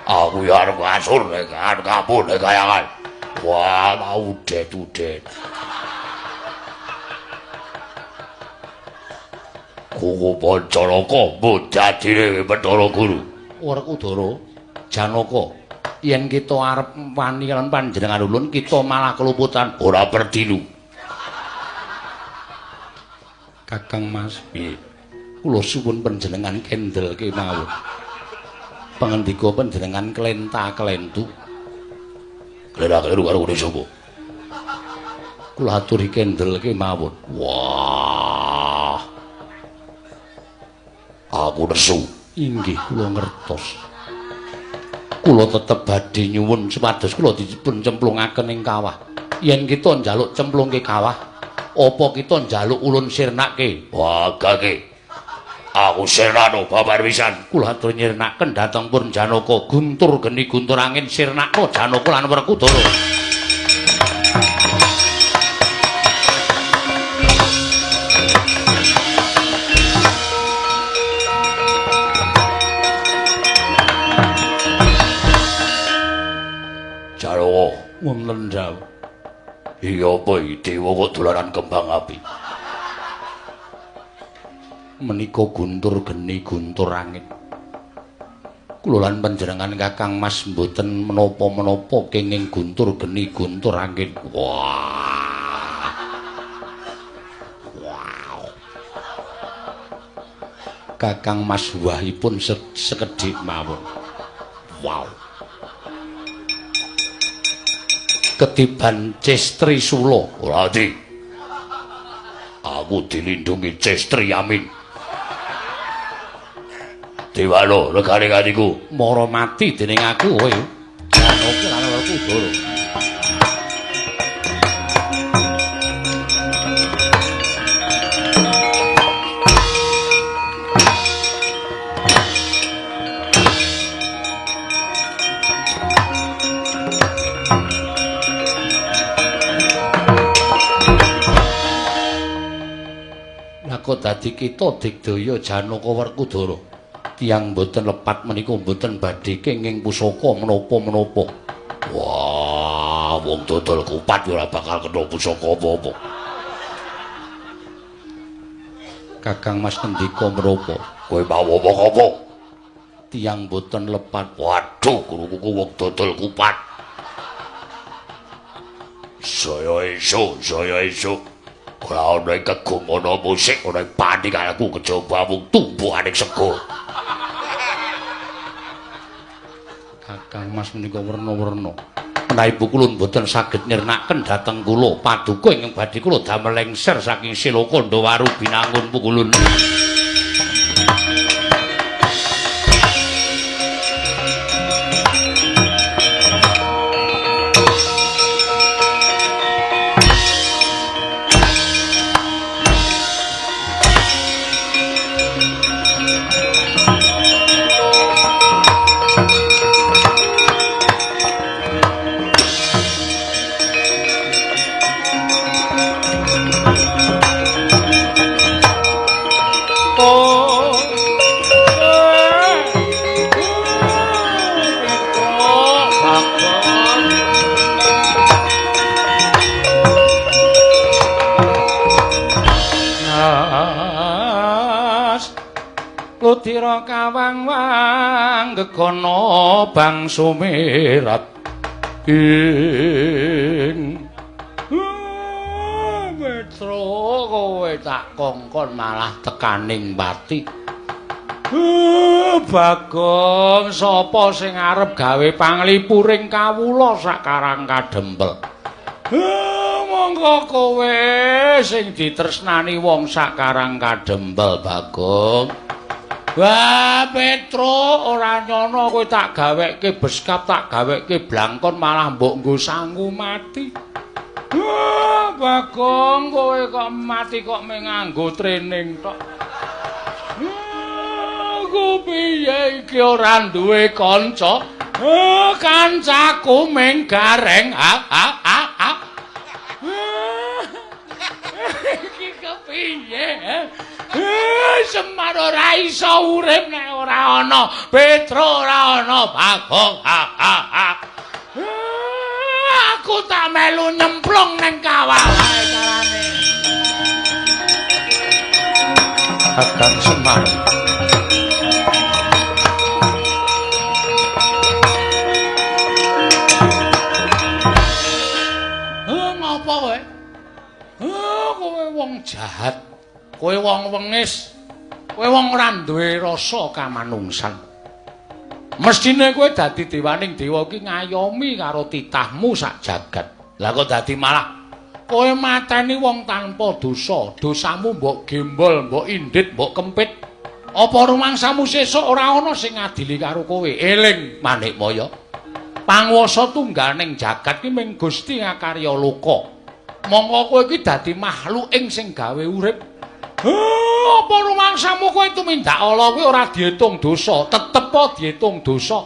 Aku ya arep ngasur nek kampung nek kayangan. Wah, mau udet-udet. Kuku Pancanaka mudadine Bathara Guru. Werkudara, Janaka, yen kita arep wani lan panjenengan ulun kita malah keluputan ora perdilu. Kakang Mas, piye? Kula suwun panjenengan kendel kemawon. Pangendika panjenengan klenta-klentu. Klera-kleru karo ngene sapa? Kula aturi kendel kemawon. Wah. Aku nesu. Inggih kula ngertos. Kula tetep badhe nyuwun supados kula dipun cemplungaken ing kawah. Yen kita njaluk cemplungke kawah, apa kita njaluk ulun sirnake? Wah, gage. Aku sirnano babar pisan. Kula atur nyirnaken dhateng Purn Janaka, guntur geni guntur angin sirnaka Janaka lan Werkudara. Jarwo wonten dawuh. Iya apa iki dewa kok dolanan kembang api? Menika guntur geni guntur angin. Kula lan panjenengan Kakang Mas mboten menapa-menapa kenging guntur geni guntur angin. Wah. Wow. Kakang Mas wahipun sekedhik mawon. Wow. Ketiban Cestri Sula. Ora di. Aku dilindungi Cestri Yamin. Dewano regane atiku mara mati dening aku kowe. Janaka lan Werkudara. dadi kita digdaya Janaka Werkudara. Tiyang mboten lepat menika mboten badhe kenging pusaka menapa-menapa. Wah, wong dodol kupat ora bakal kena pusaka apa-apa. Kakang Mas ngendika menapa? Kowe mau ngomong apa? Tiyang mboten lepat. Waduh, guruku wong dodol kupat. Saya esuk, saya esuk. Ora ana ing kegumana musik, ora ing paningalku kejaba mung tumbuhaning sego. Kakang Mas menika werna-werna. Menawi kula mboten saged nirnaken dhateng kula paduka ingkang badhe kula damel lengser saking Siloka Ndawaru Binangun Pukulun. Ludira kawang-wang gegono bang sumirat ing Petro kowe tak kongkon malah tekaning pati. Bagong sapa sing arep gawe panglipuring kawula sakarang kadempel. Monggo kowe sing ditresnani wong sakarang kadempel Bagong. Wah, Petro ora nyono kowe tak gaweke beskap, tak gaweke blangkon malah mbok nggo sangu mati. Wah, Bagong kowe kok mati kok mung nganggo training tok. Aku piye iki ora duwe kanca? Kancaku mung gareng. Ha ha ha ha. Iki kepiye? Semar ora iso urip nek ora ana Petro, ora ana Bagong. Ha ha ha. Aku tak melu nyemplung ning kawah wae carane. Kakang Semar. Ngopo kowe? Kowe wong jahat. Kowe wong wengis. Kowe wong ora duwe rasa kamanungsan. Mestine kowe dadi dewaning dewa iki ngayomi karo titahmu sak jagat. Lah kok dadi malah kowe mateni wong tanpa dosa. Dosamu mbok gembol, mbok indit, mbok kempit. Apa rumangsamu sesuk ora ana sing ngadili karo kowe? Eling Manikmaya. Panguwasa tunggaling jagat ki mung Gusti ngakarya loka. Mongko kowe iki dadi makhluk ing sing gawe urip. Apa rumangsamu kowe tumindak ala kuwi ora diitung dosa, tetep diitung dosa.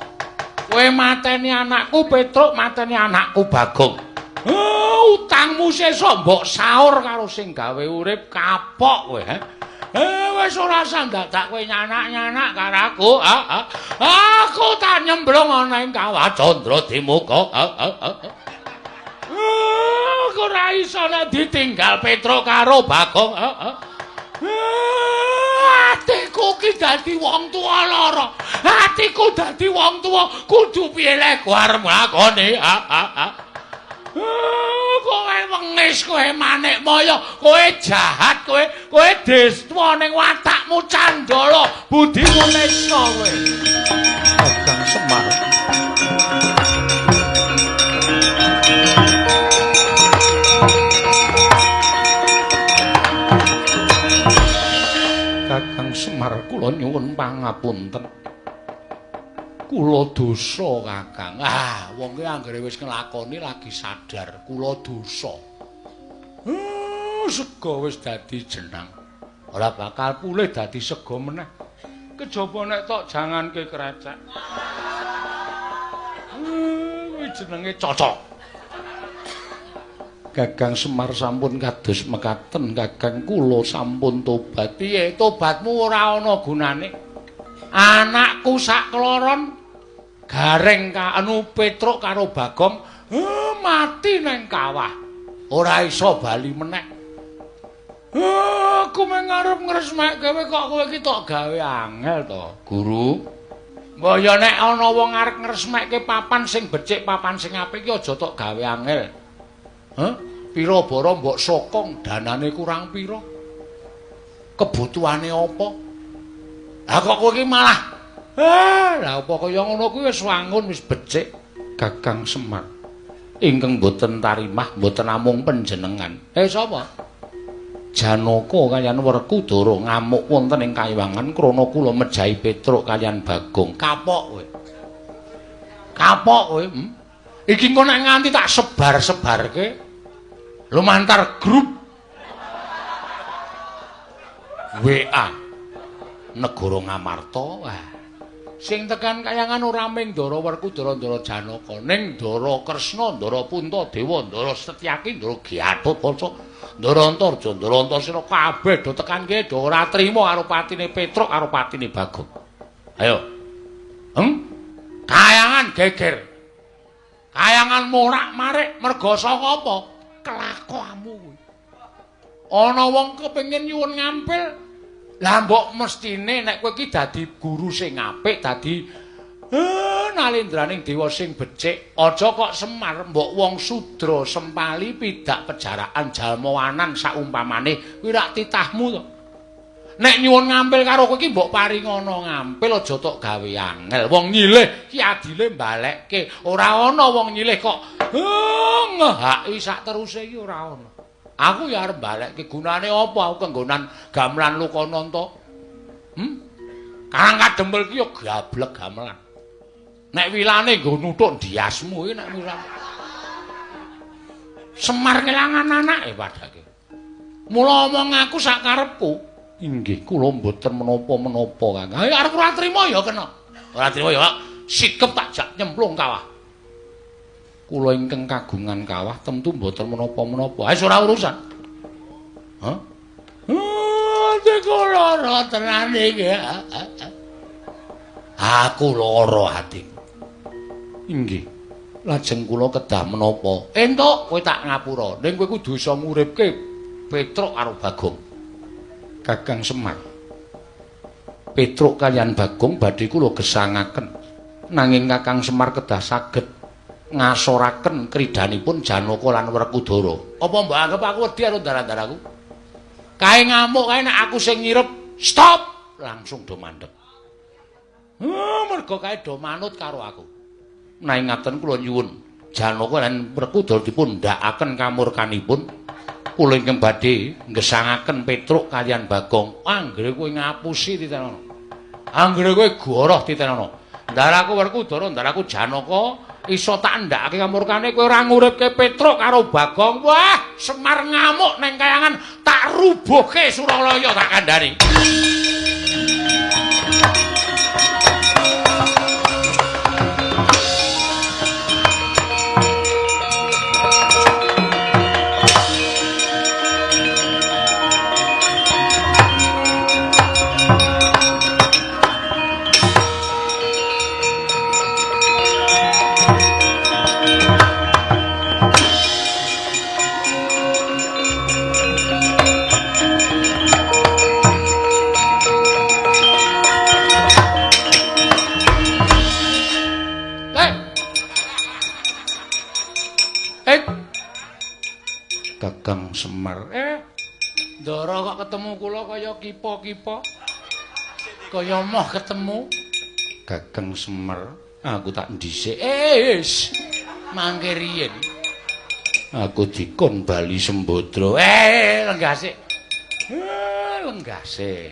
Kowe mateni anakku Petruk, mateni anakku Bagong. Utangmu sesuk mbok saur karo sing gawe urip, kapok kowe, he. Wis ora usah dadak kowe nyanak-nyanak karo aku. Aku tak nyemblung ana ing Kawah Candra Dimuka. Aku ora iso nek ditinggal Petruk karo Bagong. Atiku ki dadi wong tuwa lara. Atiku dadi wong tuwa kudu piye lek arep nglakoni. Kowe wengis, kowe Manikmaya, kowe jahat, kowe kowe destwa ning watakmu candala, budimu nesta kowe. Kakang Semar. Kakang Semar kula nyuwun pangapunten. Kula dosa, Kakang. Ah, wong ki anggere wis nglakoni lagi sadar kula dosa. Sega wis dadi jenang. Ora bakal pulih dadi sega meneh. Kejaba nek tok janganke krecek. Kuwi jenenge cocok. Kakang Semar sampun kados mekaten, Kakang kula sampun tobat. Piye tobatmu ora ana gunane? Anakku sak kloron Gareng anu Petruk karo Bagong mati nang kawah. Ora iso bali meneh. Aku mung arep ngresmekke kowe kok kowe iki tok gawe angel to, Guru. Mbok ya nek ana wong arep ngresmekke papan sing becik, papan sing apik iki aja tok gawe angel. Hah? Pira bara mbok sokong danane kurang pira? Kebutuhane apa? Lah kok kowe iki malah lah apa kaya ngono kuwi wis wangun wis becik. Kakang Semar ingkang boten tarimah boten namung panjenengan. Sapa? Janaka kaliyan Werkudara ngamuk wonten ing kayiwangan krana kula mejahi Petruk kaliyan Bagong. Kapok kowe. Kapok kowe. Iki engko nek nganti tak sebar-sebarke lumantar grup WA Negara Ngamarta. Wah. Sing tekan kayangan ora mung Ndara Werkudara, Ndara Janaka, ning Ndara Kresna, Ndara Puntadewa, Ndara Setyaki, Ndara Gatotkaca, Ndara Antarja, Ndara Antasena kabeh do tekan kene do ora trima karo patine Petruk karo patine Bagong. Ayo. Kayangan geger. Kayangan morak-marik merga saka apa? Kelakuanmu kuwi. Ana wong kepengin nyuwun ngampil. Lah mbok mestine nek kowe iki dadi guru sing apik, dadi nalendraning dewa sing becik, aja kok Semar mbok wong sudra sempali pidak pejaraan jalmawanan saumpamane kuwi rak titahmu to. Nek nyuwun ngampil karo kowe iki mbok paringana ngampil aja tok gawe angel. Wong nyilih ki adile mbalekke. Ora ana wong nyilih kok ngehaki sak teruse iki ora ana. Aku ya arep balekke gunane apa aku kenggonan gamelan Lokananta. Karang Kadempel ki ya gablek gamelan. Nek wilane nggo nuthuk ndiasmu iki nek wilane. Semar kelangan anake padake. Mula omong aku sak karepku. Inggih kula mboten menapa-menapa, Kang. Ayo arep ora trima ya kena. Ora trima ya sikep tak jak nyemplung kawah. Kula ingkang kagungan kawah tentu mboten menapa-menapa. Wis ora urusan. Hah? Atiku lara tenan iki. Aku lara atiku. Inggih. Lajeng kula kedah menapa? Entuk kowe tak ngapura. Ning kowe kudu iso nguripke Petruk karo Bagong. Kakang Semar. Petruk kaliyan Bagong badhe kula gesangaken. Nanging Kakang Semar kedah saged ngasoraken kridanipun Janaka lan Werkudara. Apa mbok anggap aku wedi karo ndaran-ndaraku? Kae ngamuk kae nek aku sing nyirep, stop, langsung do mandeg. Mergo kae do manut karo aku. Nanging ngaten kula nyuwun Janaka lan Werkudara dipun ndhakaken kamurkanipun. Kula ingkang badhe nggesangaken Petruk kaliyan Bagong. Anggere kowe ngapusi titenono. Anggere kowe goroh titenono. Ndaraku Werkudara, ndaraku Janaka iso tak ndhakake kamurkane kowe ora nguripke Petruk karo Bagong. Wah, Semar ngamuk neng kayangan tak rubuhke Suralaya tak kandhani. Kakang Semar. Ndara kok ketemu kula kaya kipa-kipa. Kaya moh ketemu Kakang Semar. Aku tak ndhisik. Wis mangke riyin. Aku dikon bali Sembadra. Lenggah sik. Lenggah sik.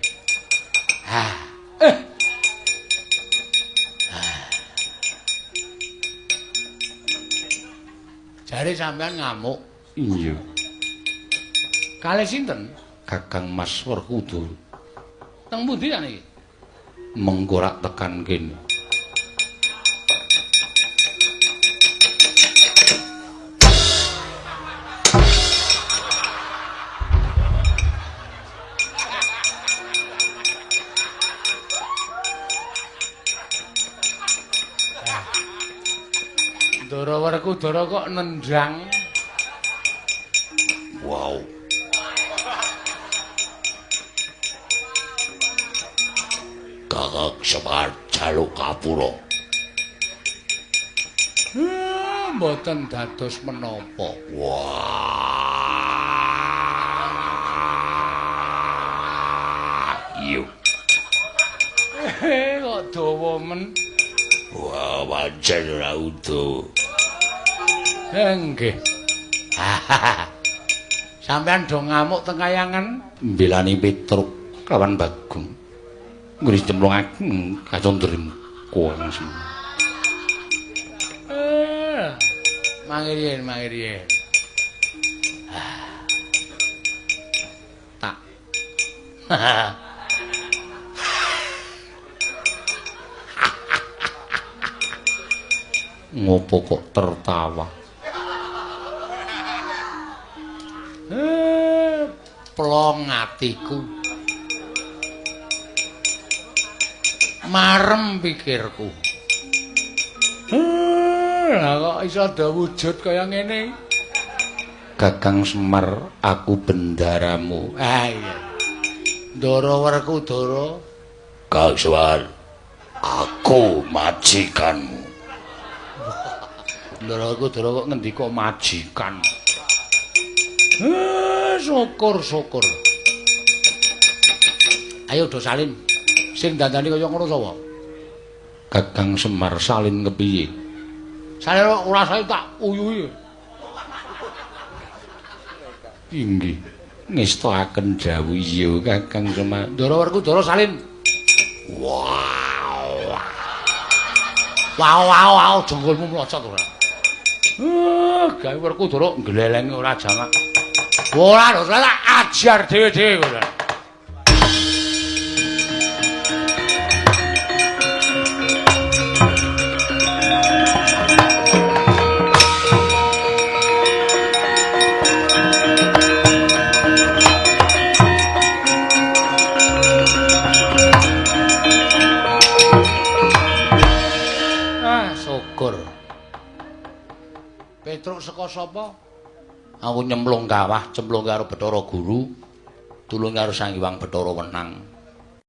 Jare sampean ngamuk. Iya. Kalih sinten? Kakang Mas Werkudara. Teng pundi ta niki? Mengko rak tekan kene. Ndara Werkudara kok nendang. Wow. Kakang Semar jaluk kapura. Mboten dados menapa. Wah. Iya. Kok dawa men. Wah, pancen ora udo. Nggih. Sampeyan do ngamuk teng kayangan mbelani Petruk lawan Bagong. Nggih cemplungaken kacandrimuka langsung. Mangiriyen, mangiriyen. Tak. Ngopo kok tertawa? Plong atiku. Marem pikirku. Lah kok iso ada wujud kaya ngene? Kakang Semar, aku bendaramu. Ah iya. Ndara Werkudara. Kang Semar, aku majikanmu. Ndara Werkudara kok ngendika majikan. Syukur syukur. Ayo do salin. Sing dandani kaya ngono sapa? Kakang Semar salin kepiye? Salin ora saya tak uyuhi. Inggih. Ngestakaken dawuh iya Kakang Semar. Ndara Werkudara salin. Wow. Wow wow wow jengkolmu mlocot ora. Gawe Werkudara nglelenge ora jamak. Ora ora tak ajar dhewe-dhewe ora. Ah, syukur. Petruk saka sapa? Aku nyemplung kawah, cemplung karo Bathara Guru, tulung karo Sang Hyang Bathara Wenang.